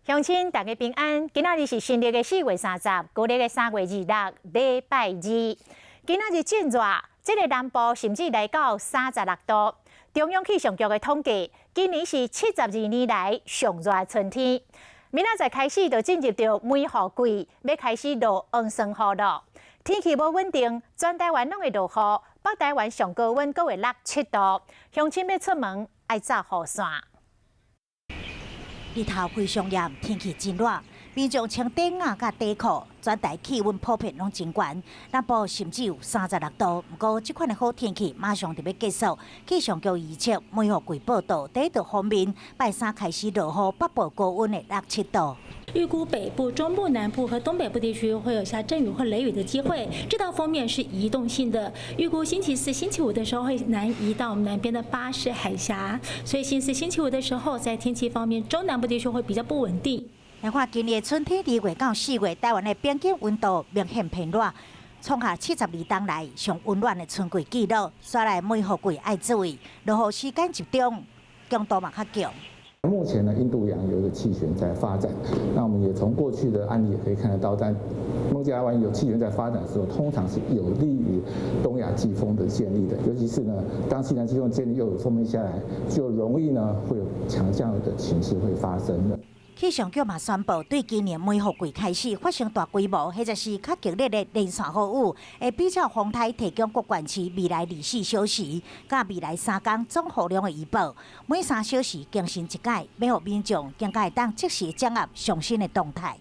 鄉親大家平安，今仔日是新曆的4月30，舊曆的3月26，禮拜二。今仔日真熱，這个南部甚至來到36度。中央氣象局的統計，今年是72年來上熱的春天。明仔載開始就進入著梅雨季，欲開始落黃酸雨囉。天氣無穩定，全台灣攏會落雨，北台灣上高溫閣會6、7度。鄉親欲出門愛罩雨傘。日頭非常炎，天氣真熱，民眾穿短襪佮短褲，全台氣溫普遍攏真懸，南部甚至有36度。毋過，這款的好天氣馬上就欲結束。氣象局預測梅雨季報到，第一道鋒面拜三開始落雨，北部高溫會6、7度。預估北部、中部、南部和東北部地區會有下陣雨或雷雨的機會。這道鋒面是移動性的，預估星期四、星期五的時候會南移到我們南邊的巴士海峽，所以星期四、星期五的時候，在天氣方面，中南部地區會比較不穩定。來看今年春天2月到4月，台灣的平均溫度明顯偏熱，創下72冬來上溫暖的春季紀錄。煞來梅雨季愛注意，落雨時間集中，強度嘛較強。目前呢，印度洋有一個氣旋在發展，那我們也從過去的案例也可以看得到，在孟加拉灣有氣旋在發展的時候，通常是有利於東亞季風的建立的，尤其是呢，當西南季風建立又有鋒面下來，就容易呢會有強降雨的情勢會發生的。氣象局嘛宣布，對今年梅雨季開始發生大規模或者是較強烈的連線豪雨，會比照風颱提供各縣市未來24小時佮未來3工總雨量的預報，每3小時更新一擺，欲予民眾更加會當即時掌握上新的動態。